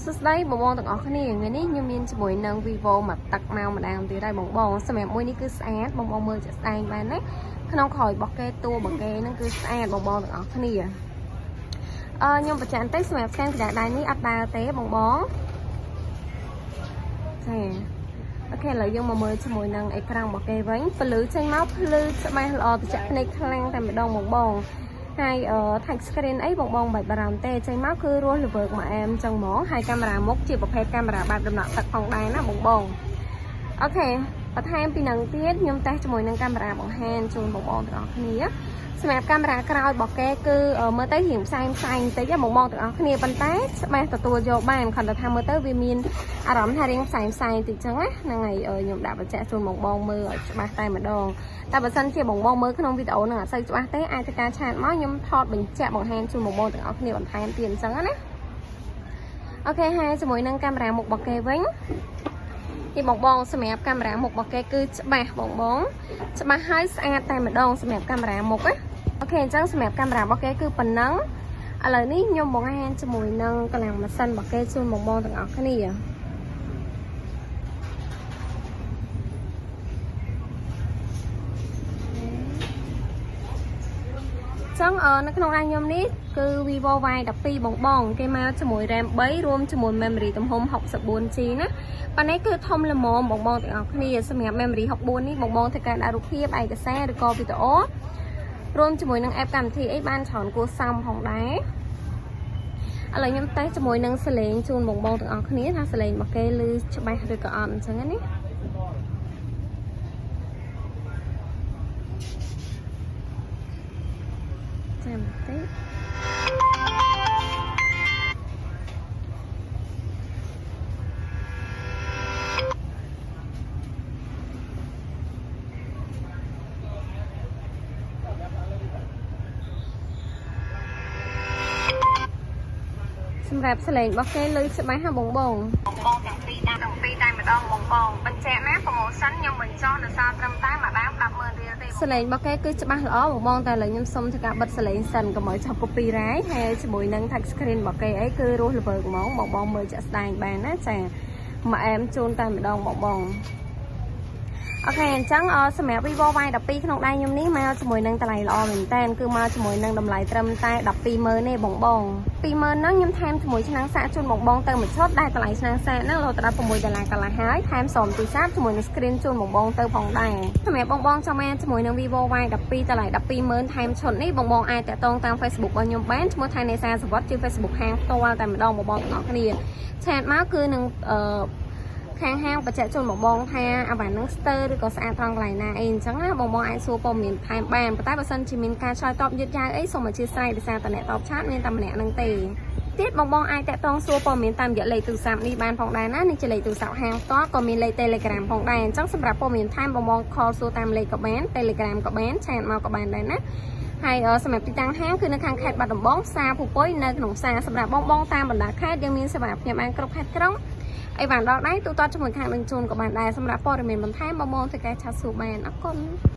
សួស្តីបងបងទាំងអស់គ្នាថ្ងៃនេះខ្ញុំមានជាមួយនឹង Vivo មកទឹកមកម្ដងទៀតហើយបងបងសម្រាប់មួយនេះគឺស្អាតបងបងមើលជាក់ស្ដែងបានណាក្នុងក្រោយរបស់គេតួរបស់គេហ្នឹងគឺស្អាតបងបងទាំងអស់គ្នាខ្ញុំបញ្ជាក់បន្តិចសម្រាប់ស្កានក្រដាសដៃនេះអត់ដើរទេបងបងចា OK ឥឡូវយើងមកមើលជាមួយនឹងអេក្រង់របស់គេវិញពលឺចេញមកភ្លឺច្បាស់ល្អត្រជាក់ភ្នែកខ្លាំងតែម្ដងបងបងហើយ touch screen អីបងបងមិនបាច់បារម្ភទេចេញមកគឺរស់ល្វើកមកអែមចឹងហ្មងហើយកាមេរ៉ាមុខជាប្រភេទកាមេរ៉ាបែបដំណក់ទឹកផងដែរណាបងបង OK បន្ថែមពីនឹងទៀតខ្ញុំតេស្តជាមួយនឹងកាមេរ៉ាបង្ហាញជូនបងបងទាំងអស់គ្នាសម្រាប់កាមេរ៉ាក្រោយរបស់គេគឺមើលទៅរៀងផ្សែងផ្សែងបន្តិចបងបងទាំងអស់គ្នាប៉ុន្តែច្បាស់ទទួលយកបានគ្រាន់តែថាមើលទៅវាមានអារម្មណ៍ថារៀងផ្សែងផ្សែងតិចចឹងណាហ្នឹងហើយខ្ញុំដាក់បញ្ជាក់ជូនបងបងមើលឲ្យច្បាស់តែម្ដងតែបើសិនជាបងបងមើលក្នុងវីដេអូហ្នឹងអត់សូវច្បាស់ទេអាចធ្វើការ chat មកខ្ញុំថតបញ្ជាក់បង្ហាញជូនបងបងទាំងអស់គ្នាបន្ថែមទៀតអញ្ចឹងណា OK ហើយជាមួយនឹងកាមេរ៉ាមុខរបស់គេវិញនេះបងបងសម្រាប់កាមេរ៉ាមុខរបស់គេគឺច្បាស់បងបងច្បាស់ហើយស្អាតតែម្ដងសម្រាប់កាមេរ៉ាមុខណា OK អញ្ចឹងសម្រាប់កាមេរ៉ារបស់គេគឺប៉ុណ្ណឹងឥឡូវនេះខ្ញុំបង្ហាញជាមួយនឹងកម្លាំងម៉ាស៊ីនរបស់គេជូនបងបងទាំងអស់គ្នាចឹងនៅក្នុងដៃខ្ញុំនេះគឺ Vivo Y12 បងបងគេមកជាមួយ RAM 3រួមជាមួយ memory ទំហំ 64GB ណាប៉ុន្តែគឺធំល្មមបងបងទាំងអស់គ្នាសម្រាប់ memory 64នេះបងបងធ្វើការដាក់រូបភាពឯកសារឬក៏វីដេអូរួមជាមួយនឹង app កម្មវិធីអីបានច្រើនគួរសមផងដែរឥឡូវខ្ញុំតេស្តជាមួយនឹងសលេងជូនបងបងទាំងអស់គ្នាថាសលេងរបស់គេឮច្បាស់ឬក៏អត់អញ្ចឹងណាចាំតិចសម្រាប់សលេងរបស់គេលឺច្បាស់ហ่ะបងបងបងទាំងពីរតាមទាំងពីរតែម្ដងបងបងបញ្ជាក់ណា promotion ខ្ញុំបញ្ចុះនៅសល់ត្រឹមតែមួយដើម100,000រៀលទេសលេងរបស់គេគឺច្បាស់ល្អបងបងតែឥឡូវខ្ញុំសុំធ្វើការបិទសលេងសិនកុំឲ្យឆាប់ copyright ហើយជាមួយនឹង touch screen របស់គេអីគឺរស់ល្វើកហ្មងបងបងមើលជាក់ស្ដែងបានណាចាមកអែមជូនតែម្ដងបងបង OK អញ្ចឹងសម្រាប់ Vivo Y12 ក្នុងដៃខ្ញុំនេះមកជាមួយនឹងតម្លៃល្អមែនតើគឺមកជាមួយនឹងតម្លៃត្រឹមតែ120,000ទេបងបង20,000ហ្នឹងខ្ញុំថែមជាមួយឆ្នាំងសាកជូនបងបងទៅមួយឈុតដែលតម្លៃឆ្នាំងសាកហ្នឹងរហូតដល់6ដុល្លារកន្លះហើយថែមស្រោមទូរស័ព្ទជាមួយនឹង screen ជូនបងបងទៅផងដែរសម្រាប់បងបងចង់បានជាមួយនឹង Vivo Y12 តម្លៃ120,000ថែមឈុតនេះបងបងអាចតាក់ទងតាម Facebook របស់ខ្ញុំបានឈ្មោះថៃនេសាសវត្តជា Facebook ហាងផ្ទាល់តែម្ដងបងបងទាំងអស់គ្នាឆាតមកគឺនឹងខាងហាងបញ្ជាក់ជូនបងបងថាអាវ៉ាន់ហ្នឹងស្ទើរឬក៏ស្អាតត្រង់កន្លែងណាអីអញ្ចឹងណាបងបងអាចសួរព័ត៌មានថែមបានប៉ុន្តែបើសិនជាមានការឆ្លើយតបយឺតយ៉ាវអីសូមអធិស្ឋានដោយសារតែអ្នកតបឆាតមានតែម្នាក់ហ្នឹងទេទៀតបងបងអាចតាក់ទងសួរព័ត៌មានតាមរយៈលេខទូរស័ព្ទនេះបានផងដែរណានេះជាលេខទូរស័ព្ទហាងផ្ទាល់ក៏មានលេខ Telegram ផងដែរអញ្ចឹងសម្រាប់ព័ត៌មានថែមបងបង call សួរតាមលេខក៏បាន Telegram ក៏បានឆាតមកក៏បានដែរណាហើយសម្រាប់ទីតាំងហាងគឺនៅខាងខេត្តបាត់ដំបងផ្សារភូពុយនៅក្នុងផ្សារសម្រាប់បងបងតាមបណ្ដាខេត្តយើងមានសេវាផ្ញើបានគ្រប់ខេត្តក្រុងអីបានដល់ដៃទូទាត់ជាមួយខាងនឹងជូនក៏បានដែរសម្រាប់ព័ត៌មានបន្ថែមបងបងធ្វើការឆាតសួរបានអរគុណ។